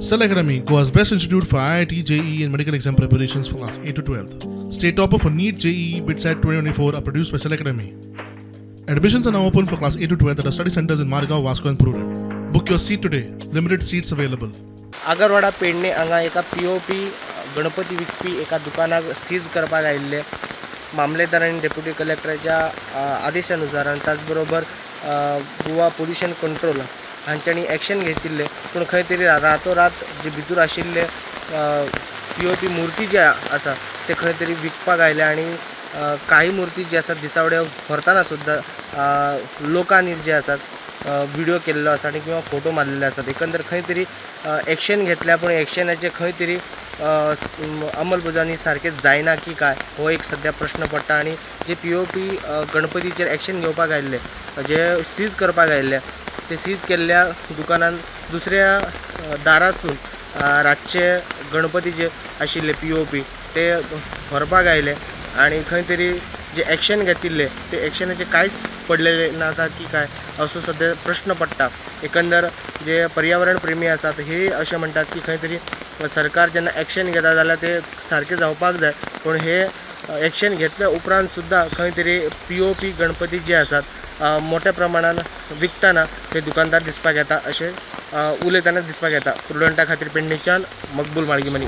Cell Academy, Goa's best institute for IIT, JEE and medical exam preparations for class 8 to 12. State topper for NEET, JEE, BITSAT 2024 are produced by Cell Academy. Admissions are now open for class 8 to 12 at our study centers in Margao, Vasco and Prudent. Book your seat today. Limited seats available. Agarwada Pedne हांगा एका POP Ganpati विकपी एका दुकानाक seize करपाक आयिल्ले मामलेदार आनी deputy कलेक्टराच्या आदेशानुसार आनी त्याचबरोबर गोवा पोल्युशन कंट्रोल हांच्यांनी एक्शन घेतिल्ले, पूण खंय तरी रातोरात जे भितर आशिल्ले पीओपी मूर्ती जे आसा ते खंय तरी विकपाक आयले आनी काही मूर्ती जे आसात दिसावड्या व्हरतना सुद्दां लोकांनी जे आसात व्हिडिओ केल्लो आसा आनी किंवा फोटो मारलेले आसात. एकंदर खंय तरी एक्शन घेतल्या, पूण एक्शनाचे खंय तरी अंमलबजावणी सारकें जायना की काय हो एक सद्या प्रश्न पडटा. आनी जे पीओपी गणपतीचेर एक्शन घेवपाक आयिल्ले, जे सीज करपाक आयिल्ले, ते सीज केल्ल्या दुकानान दुसऱ्या दारासून रातचे गणपती जे आशिल्ले पीओपी ते व्हरपाक आयले आनी खंय तरी जे एक्शन घेतिल्ले ते एक्शनाचे कांयच पडलेले ना की काय असो सद्या प्रश्न पडटा. एकंदर जे पर्यावरण प्रेमी आसात हे अशें म्हणटात की खंय तरी सरकार जेन्ना एक्शन घेता जाल्यार ते सारकें जावपाक जाय, पूण हे एक्शन घेतल्या उपरांत सुद्दां खंय तरी पीओपी गणपती जे आसात मोठ्या प्रमाणान विकतना ते दुकानदार दिसपाक येता अशें उलयतना दिसपाक येता. प्रुडंटा खातीर पेडणेच्यान मकबूल माळगीमनी.